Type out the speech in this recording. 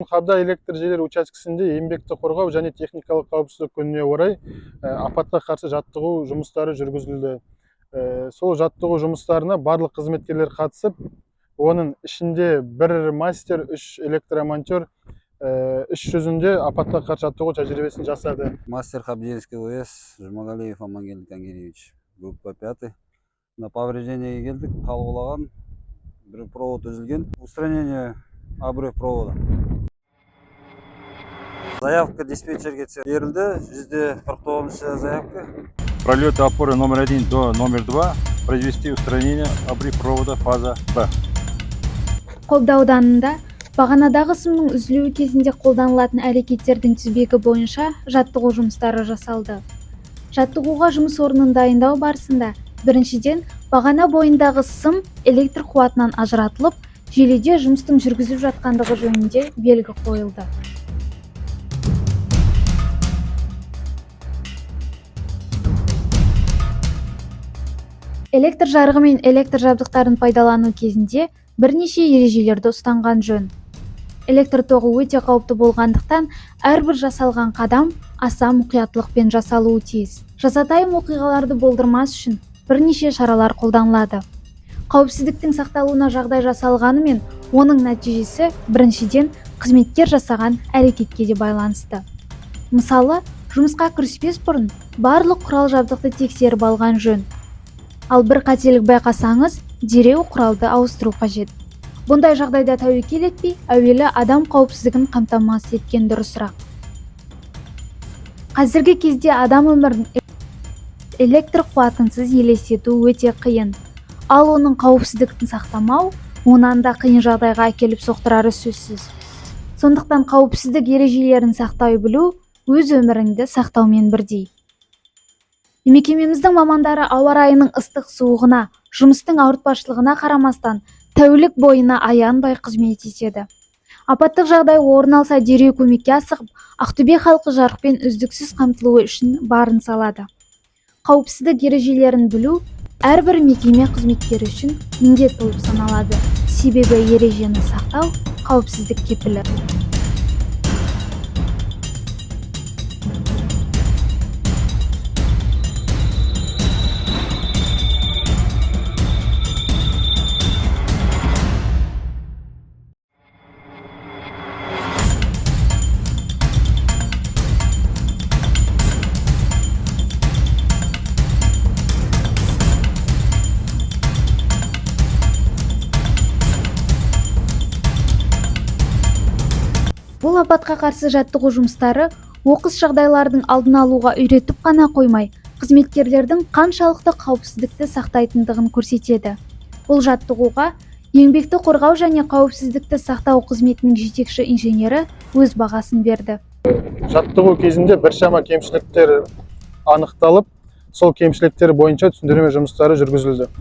Қобда электр желілер учаскесінде еңбекті қорғау және техникалық қауіпсіздік күніне орай апатқа қарсы жаттығу жұмыстары жүргізілді. Сол жаттығу жұмыстарына барлық қызметкерлер қатысып, оның ішінде бір мастер, 3 электромонтер іс жүзінде апатқа қарсы жаттығу тәжірибесін жасады. Мастер Хабдинский ОС Жумагалиев Амангелді Кангиевич, группа 5. На повреждение келдік, тал құлаған, бір провод үзілген. Устранение обрыв провода. Заявка диспетчерге берілді, 149 заявка. Пролеты опоры номер 1 до номер 2 произвести устранение обрыв провода фаза Б. Қобда ауданында бағанадағы сымның үзілуі кезінде қолданылатын әрекеттердің тізбегі бойынша жаттығу жұмыстары жасалды. Жаттығуға жұмыс орнын дайындау барысында біріншіден бағана бойындағы сым электр қуатынан ажыратылып, желіде жұмыстың жүргізіліп жатқандығы жөнінде белгі қойылды. Электр жарығы мен электр жабдықтарын пайдалану кезінде бірнеше ережелерді ұстанған жөн. Электр тоғы өте қауіпті болғандықтан, әрбір жасалған қадам аса мұқияттылықпен жасалуы тиіс. Жазатайым оқиғаларды болдырмас үшін бірнеше шаралар қолданылады. Қауіпсіздіктің сақталуына жағдай жасалғанымен, оның нәтижесі біріншіден қызметкер жасаған әрекетке де байланысты. Мысалы, жұмысқа кіріспес бұрын барлық құрал жабдықты тексеріп алған жөн. Ал бір қателік байқасаңыз, дереу құралды ауыстыру қажет. Бұндай жағдайда тәуекел етпей, әуелі адам қауіпсіздігін қамтамасыз еткен дұрысырақ. Қазіргі кезде адам өмірін электр қуатынсыз елестету өте қиын. Ал оның қауіпсіздігін сақтамау онан да қиын жағдайға әкеліп соқтырары сөзсіз. Сондықтан қауіпсіздік ережелерін сақтай білу өз өміріңді сақтаумен бірдей. Мекемеміздің мамандары ауа райының ыстық суығына, жұмыстың ауыртпашылығына қарамастан тәулік бойына аянбай қызмет етеді. Апаттық жағдай орын алса дереу көмекке асығып, Ақтөбе халқы жарықпен үздіксіз қамтылуы үшін барын салады. Қауіпсіздік ережелерін білу әрбір мекеме қызметкері үшін міндет болып саналады. Себебі ережені сақтау қауіпсіздік кепілі. Бұл апатқа қарсы жаттығу жұмыстары оқыс жағдайлардың алдын алуға үйретіп қана қоймай, қызметкерлердің қаншалықты қауіпсіздікті сақтайтындығын көрсетеді. Бұл жаттығуға еңбекті қорғау және қауіпсіздікті сақтау қызметінің жетекші инженері өз бағасын берді. Жаттығу кезінде біршама кемшіліктер анықталып, сол кемшіліктер бойынша түсіндірме жұмыстары жүргізілді.